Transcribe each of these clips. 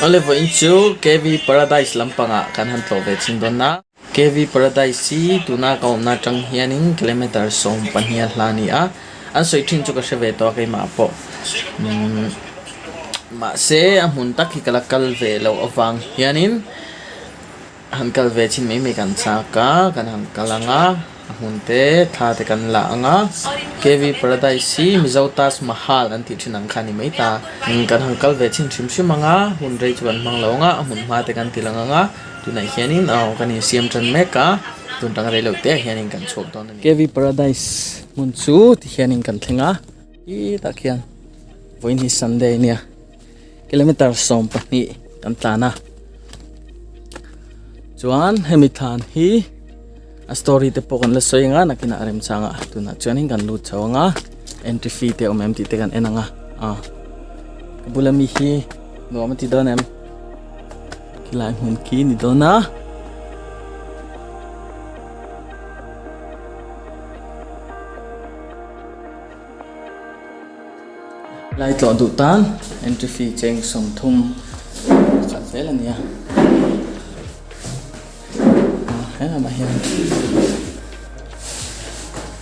Awle vawiin chu KV Paradise lampangah kan han tlawh ve chhin dawn a. KV Paradise hi tuna ka awmna atang hianin kilometer 12 a hla a ni a. An sawi thin chu ka hre ve tawh a keimah pawh. Umm mahse a hmun tak hi ka la kal ve loh avang hianin han kal ve chhin mai mai kan chak a, kan han kal ang a, a hmun te thla te kan la ang a. KV Paradise hi Mizo Taj Mahal an tih thin ang kha a ni mai ta. Kan han kal ve chhin hrim hrim ang a, hun rei chu kan hmang lo ang a, a hmun hma te kan ti lang ang a, tunah hianin aw kan insiam tan mek a, tun tang rei loh te ah hianin kan chhuak dawn a ni. KV Paradise hmun chu ti hianin kan thleng a, tah khian vawiin hi Sunday a nia. Kilometer 12 kan tlan a chuan hemi thlan hi a story te pawh kan la sawi anga nakinah a remchang a tunah chuanin kan lut chho anga entry fee te awm em tih te kan en anga a ka bula mi hi nuam a ti dawn em khilai hmun khi ni dawn a. Lai tlawh duh tan entry fee cheng 30 khat zel a ni a he lamah hian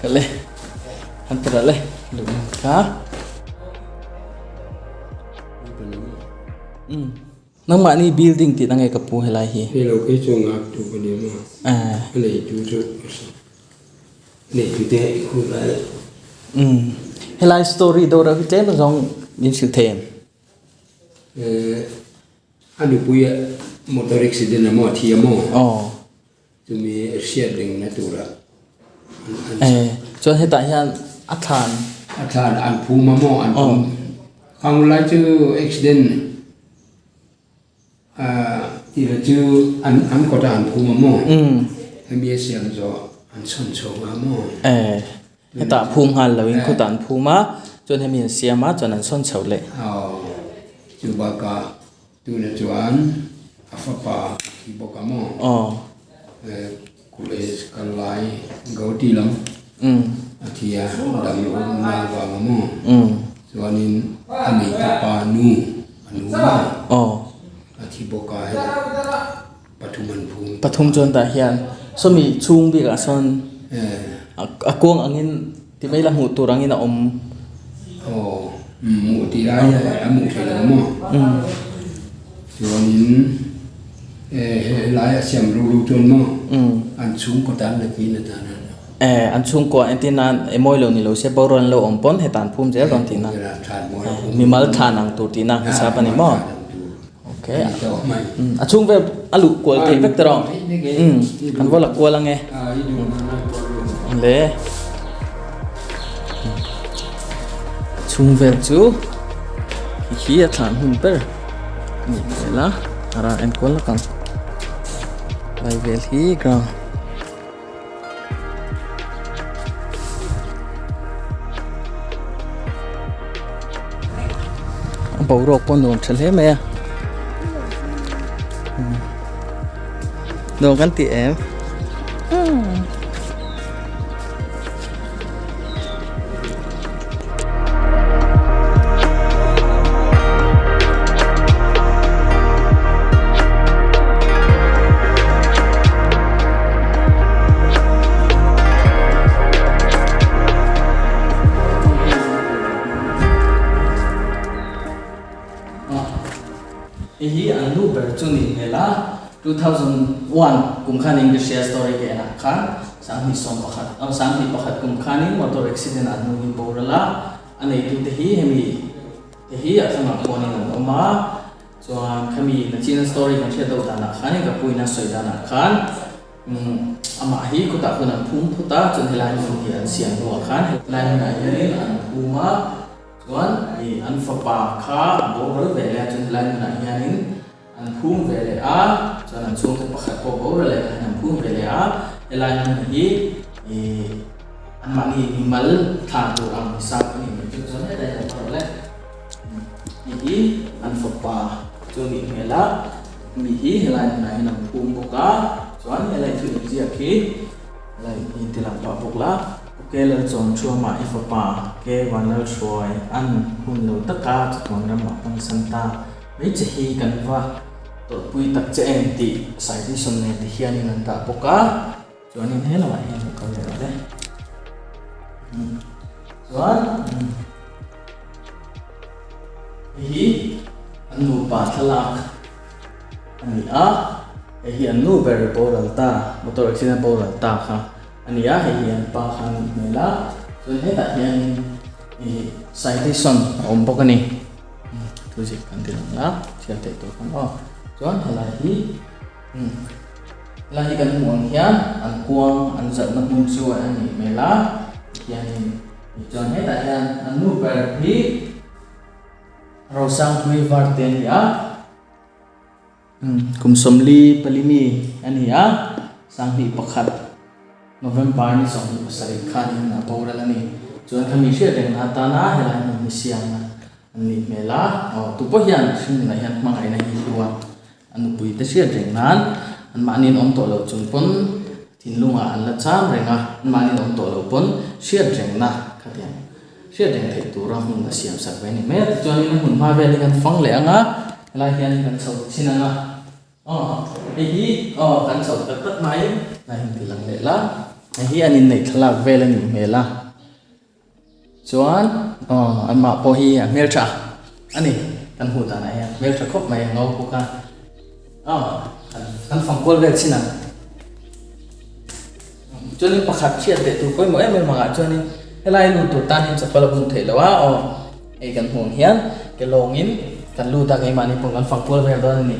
ka le han ti ralh e luh in kha umm nangmahni building tih na nge ka pu helai hi. Hei lo phei chu ngak tu ka ni maw a nei tu chu Nei tu te i khur lai. Umm helai story deuh reuh hi tlem azawng min hrilh thei em? Eh a nupui a motor accident a maw a thi a maw? Aw. Chumi hriat reng na tura an an. Eh chuan hetah hian a thlan. A thlan an phum a maw an phum. Khang lai chu accident Tih chu an an kawtah an phum a maw? Hemi a siam zawh an chhawn chho a maw? Eh, hetah phum nghal loin khutah an phum a, chuan hemi an siam a, chuan an chhawn chho leh. Aw, chu bakah tunah chuan a fapa a thi bawk a maw? Aw. Eh, college kal lai Gauhati lam a thi a, dam loh na vang a maw? Chuanin a neitupa nu. A nu maw? A thi bawk a hei pathum an phum. Pathum chuan tah hian sawmi chhung bikah sawn a kuang angin ti mai la hmuh tur angin a awm. Aw hmuh tih lai a hmuh theih lo maw? Chuanin helai a siam ru ru chuan maw an chhungkaw tan la tiin a tan a. Eh, an chhungkua entir nan e mawi lo ni lo se borual an lo awm pawn heta an phum zel dawn tihna. Mimal thlan ang tur tihna hisap a ni maw? Okay. A chhung vel a luh kual theih vek tawh rawh. Umm, kan vaw la kual ange. Le. Chhung vel chu hi a thlan hun ber ni hmel a, ara enkual lawk ang. Lai vel hi ground. A boruak pawh nuam tha hle mai a nuam kan ti em. Hei hi an nu ber chu ni hmel a, 2001 kum khan English ria story ka enah khan 2011 aw 2001 kum khanin motor accident ah an nu hi boral a, a neitute hi hemi te hi a thlangah khuanin an awm a. Chuan khami Nachina story kan hriat deuh danah khanin ka puina sawi danah khan amah hi khutah khuan an phum phut a, chuan helai hmun hi an siam hnuah khan helai hmunah hianin an phum a, chuan ih an fapa kha a boral ve leh a, chuan helai hmunah hianin an phum ve leh a, chuan an chhungte pakhat pawh boral leh tah hian an phum ve leh a, helai hmun hi ih anmahni mimal thlan tur ang hisap a nih mai chu chuan helai hi an phawrh leh. Hei hi an fapa chu a nih hmel a, mi hi helai hmunah hian an phum bawk a, chuan helai thu inziak hi helai hi ti lang pah bawk la. Ok Lalchawmthuama i fapa ke Vanlalhruai an hun lo taka chatuan ramah hmang san ta. Hmeichhe hi kan va tawlhpui tak che em tih citation nen ti hianin an dah bawk a, chuanin he lamah hian lo kal leh rawh le. Chuan hei hi an nupa thlalak a ni a, hei hi an nu ber boral ta, motor accident boral ta kha a ni a, hei hi an pa kha a nih hmel a, chuan hetah hianin ih citation a awm bawk a ni. Thu zir kan ti lang la, chhiar theih tur khan aw. Chuan helai hi umm helai hi kan hmuh ang hian an kuang an zalhna hmun chu a nih hmel a, tihianin chuan hetah hian an nu ber hi Rosangpui Varte a ni a. Kum 44 mi a ni a, 2001 November ni 27 khanin a boral a ni. Chuan khami hriat rengna atana helai hmun hi siamna an nih hmel a, aw tupawh hian hringnunah hian hmangaihna hi hlu a, a nupui te hriat reng nan anmahni an awm tawh loh chung pawn thinlungah an la cham reng a, anmahni an awm tawh loh pawn hriat rengna khatiang Hriat reng theih tura hmun a siam sak ve a ni mai a, tichuanin a hmun hma vel hi kan fang leh ang a, helai hian kan chho chin ang a, aw hei hi aw kan chho tak tak mai a inti lang leh la, hei hi an inneih thlalak vel a nih hmel a, chuan aw anmah pawh hi a hmeltha a ni, kan hmuh danah hian hmeltha khawp mai a ngo bawk a, aw kan fang kual vel chin ang. Chuanin pakhat hriat leh tur pawimawh em em angah chuanin helai lut tur tan hian chapal a bun theih loh a aw hei kan hmuh ang hian ke lawngin kan lut a keimahni pawh kan fang kual vel dawn a ni.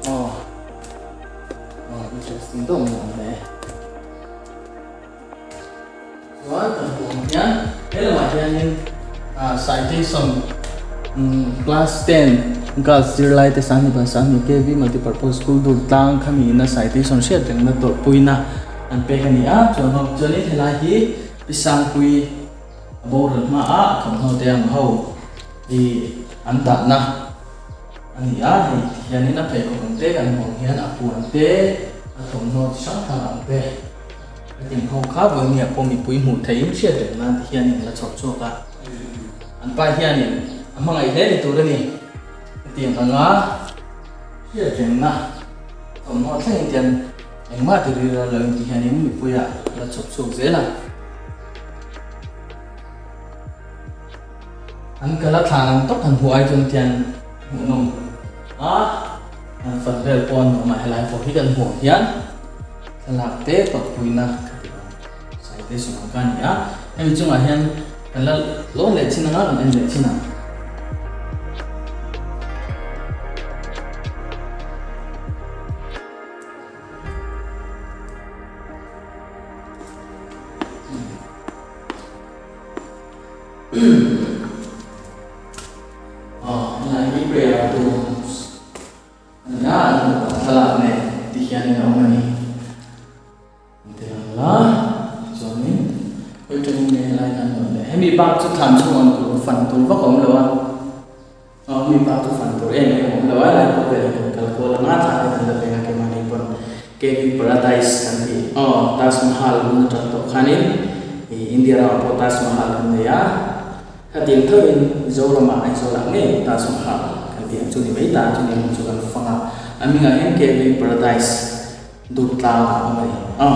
Aw aw interesting deuh mai awm hle. Chuan kan hmuh ang hian he lamah hianin ah citation class 10 girls zirlai te sanghnih ban sanghnih KV multipurpose school dur tlang khami ina citation hriat rengna tawrhpuina an pek a ni a chuan ho chuanin helai hi Pi Sangpui a boral hma a a thawmhnaw te ang ho ih an dahna a ni a hei tihianin a pheikhawk ang te kan hmuh ang hian a puan te a thawmhnaw chi hrang hrang ang te. Hetiang ho kha vawinia pawh mipui hmuh theihin hriat reng nan ti hianin a la chhawp chhuak a. An pa hianin a hmangaih hle ni tur a ni. Hetiang anga hriat rengna thawmhnaw thlengin tian engmah ti ri ral loin ti hianin mipuia a la chhawp chhuak zel a. An kal a thlan ang tawk han hmuh ai chuan tian hmuhnawm a, an fan vel pawh a nuam a, helai pawh hi kan hmuh ang hian. Thlalak te tawppuina ka ti ang citation ang ka ni a, hemi chungah hian kan la lawn leh chin anga kan en leh chin ang. Aw, helai hi prayer rooms. Nia an hmuh ang thlalak nen ti hianin a awm a ni. An ti lang la, chuanin hawi tangin nge helai hian an rawn leh. Hemi bak chu thlan chhung ang tur fan tur vak a awm lo a, aw hemi bak chu fan tur em em a awm lo a, helai pawh vel hi kan kal kual ang a, thla te kan la veng a keimahni pawn KV Paradise kan tih aw Taj Mahal hun atang tawh khanin ih India ramah pawh Taj Mahal kan nei a. Khatiang thoin Mizoramah Aizawlah ngei Taj Mahal kan tih ang chu ni mai ta, chumi hmun chu kan fang a, a hmingah hian KV Paradise Durtlang a awm a ni. Aw.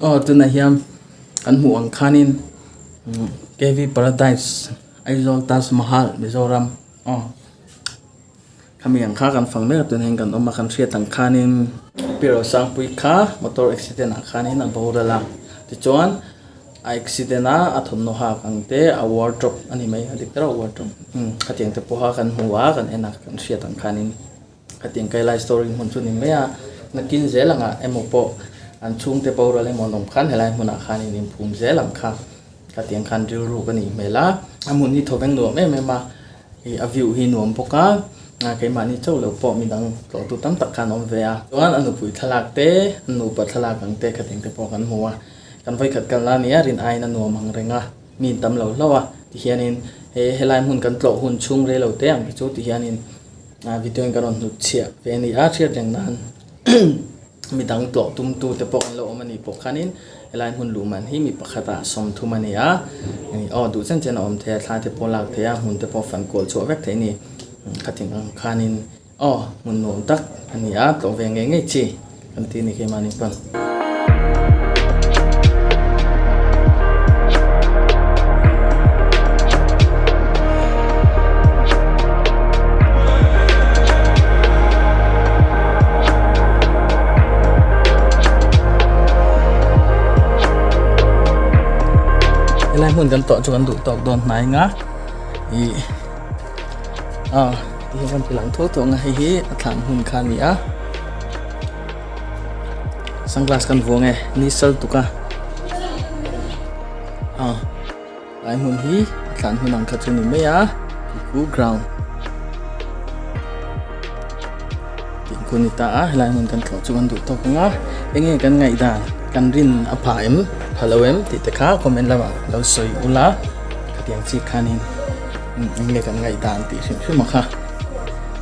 Aw tunah hian kan hmuh ang khanin K_V Paradise Aizawl Taj Mahal Mizoram aw khami ang kha kan fang mek a tunah hian kan awm a kan hriat ang khanin Pi Rosangpui kha motor accident ah khanin a boral a tichuan a accident a a thawmhnaw hak ang te a wardrobe a ni mai a dik tak a wardrobe khatiang te pawha kan hmu a kan en a kan hriat ang khanin. Khatiang kai lai story hmun chu ni mai a, nakin zel angah emaw pawh an chhungte boral emaw an awm khan helai hmunah khan in inphum zel ang kha khatiang khan rilru ka nih hmel a, a hmun hi thawveng nuam em em a, ih a view hi nuam bawk a, keimahni chauh loh pawh midang tlawhtu tam tak khan awm ve a, chuan a nupui thlalak te a nupa thlalak ang te khatiang te pawh kan hmu a, kan vawikhat kalna a nia rin aiin a nuam ang reng a, mi in tam lo hlauh a, tihianin he helai hmun kan tlawh hun chhung rei lo te ang te chu tihianin. A video in ka rawn hnut chhiah ve a ni a hriat reng nan midang tlawh tum tu te pawh an lo awm a nih pawh khanin helai hmun luh man hi mi pakhatah 30 a ni a aw duh chen chen a awm thei a thla te pawh lak thei a hmun te pawh fan kual chhuah vek thei a ni khatin ang khanin aw hmun nuam tak a ni a tlawh ve ngei ngei chi kan ti a ni keimahni pawn. Helai hmun kan tawh chu kan duh tawk dawn hnai ang a ih ah tihian kan ti lang tho tawh ang a hei hi a thlan hun kha a ni a. Sunglass kan vuang e ni sal tuk a ah lai hmun hi a thlan hun ang kha chu ni mai a khu ground tih khu ni ta a helai hmun kan tlawh chu kan duh tawk ang a eng nge kan ngaihdan kan rin a pha em pha lo em tih te kha comment lamah lo sawi ula khatiang chi khanin eng nge kan ngaihdan tih hrim hrim a kha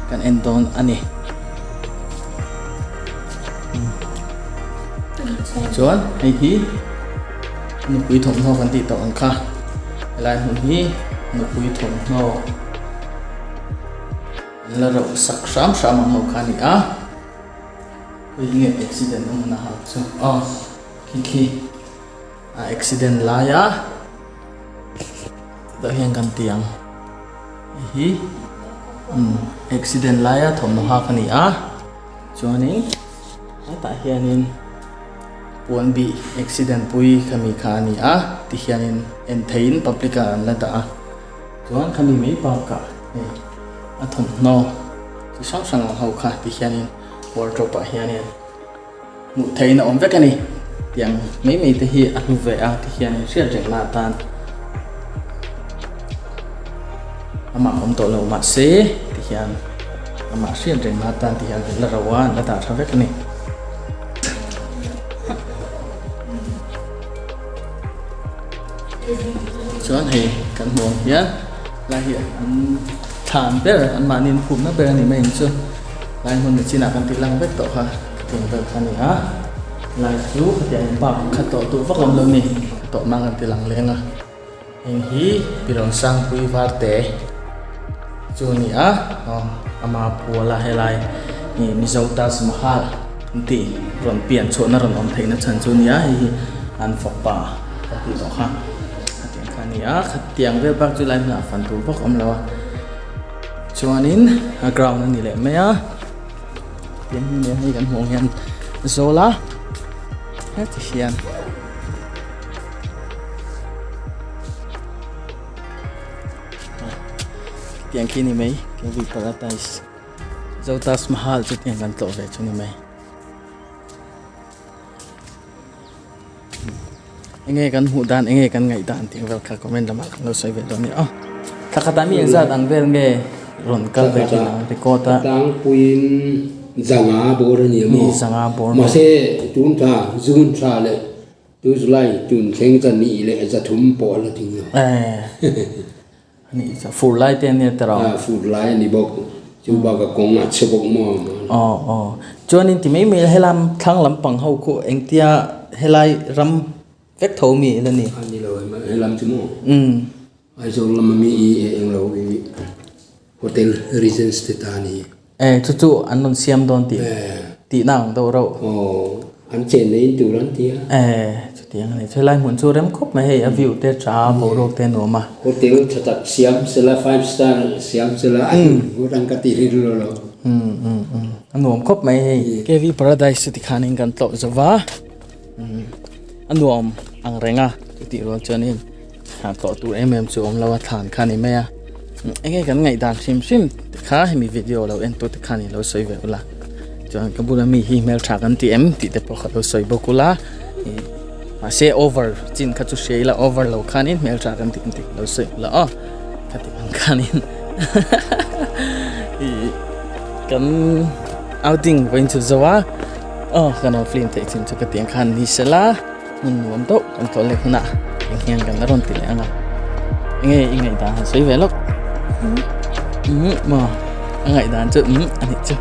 kan en dawn a ni. Chuan hei hi nupui thawmhnaw kan tih tawh ang kha helai hmun hi nupui thawmhnaw an la rauh sak hram hram ang ho kha a ni a hei nge accident a hmun a hak chu aw khi khi a accident laia tah hian kan ti ang hei hi umm accident laia thawmhnaw hak a ni a chuanin hetah hianin puan bih accident pui khami kha a ni a tihianin en theihin public ah an la dah a chuan khami mai bakah hei a thawmhnaw chi hrang hrang ang ho kha tihianin wardrobe ah hianin. Hmuh theihin a awm vek a ni. Tiang mai mai te hi a hlu ve a ti hian hriat reng na atan amah awm tawh lo mahse ti hian amah hriat reng na atan ti hian la ro a an la dah tha vek a ni. Chuan hei kan hmuh ang hian lai hi an thlan ber an mahni an phumna ber a ni mai ang chu lai hmun ni chinah kan tih lang vek tawh kha khatiang vel kha a ni a lai chu khatiang in park kha tawh duh vak awm lo ni tawh nan kan ti lang leng a heng hi Pirawnsangpui Varte chu a ni a aw ama puala helai ih Mizo Taj Mahal an tih rawn pian chhuahna rawn awm theihna chhan chu a ni a hei hi an fapa ka tih tawh kha khatiang kha a ni a khatiang vel bak chu lai hmunah fan tur vak a awm lo a chuanin a ground a ni leh mai a tiang hi nia hei kan hmuh ang hian zawl a heti hian. Tiang khi ni mai K_V Paradise Zo Taj Mahal chu tiang kan tlawh ve chu ni mai enge kan hmuh dan enge kan ngaih dan tih vel kha comment lamah kan lo sawi ve dawn a ni aw thla khatah mi engzat ang vel nge rawn kal ve thin ang record a tlangpuiin zanga bawr a ni a maw zanga bawr mahse tun tha June tha leh Tu July tun thleng chuan ni leh 300 pawh a la ding lo. Ani chu fur lai te ania tawh. A fur lai a ni bawk. Chu bakah kawng a chhe bawk maw. Aw aw. Chuanin ti mai mai helam thlang lampang ho khu engtia helai ram vek tho mi ila ni. A ni lo helam chu maw. Umm. Aizawl lama mi i eng lo i Hotel Regents te ta a ni. E chu chu an rawn siam dawn tih tihna ang deuh reuh. Aw. An chenna in tur an ti a. E, chutiang a ni. Helai hmun chu rem khawp mai hei, a view te tha, boruak te a nuam a. Hotel tha tak siam sela, five star siam sela, a him vut ang ka ti rilru lo. Um um um, a nuam khawp mai hei. KV Paradise chu tikhanin kan tlawh zo va, a nuam ang reng a, chutih rual chuanin tlawh tur em em chu awm lo a, thlan kha a ni mai a. Enge kan ngaihdan hrim hrim te kha hemi video lo en tute khan ilo sawi ve ula chuan ka bula mi hi hmeltha kan ti em tih te pawh kha lo sawi bawk ula ih mahse over chin kha chu hria ila over lo khanin hmeltha kan ti em tih lo sawi ula aw khati ang khanin ih kan outing vawiin chu zo a aw kan rawn film theih chin chu ka ti ang khan ni sela. Hmun nuam deuh kan tlawh leh hunah eng hian kan la rawn ti leh ang a, enge i ngaihdan han sawi ve lawk? Umm maw a ngaihdan chu umm a nih chu.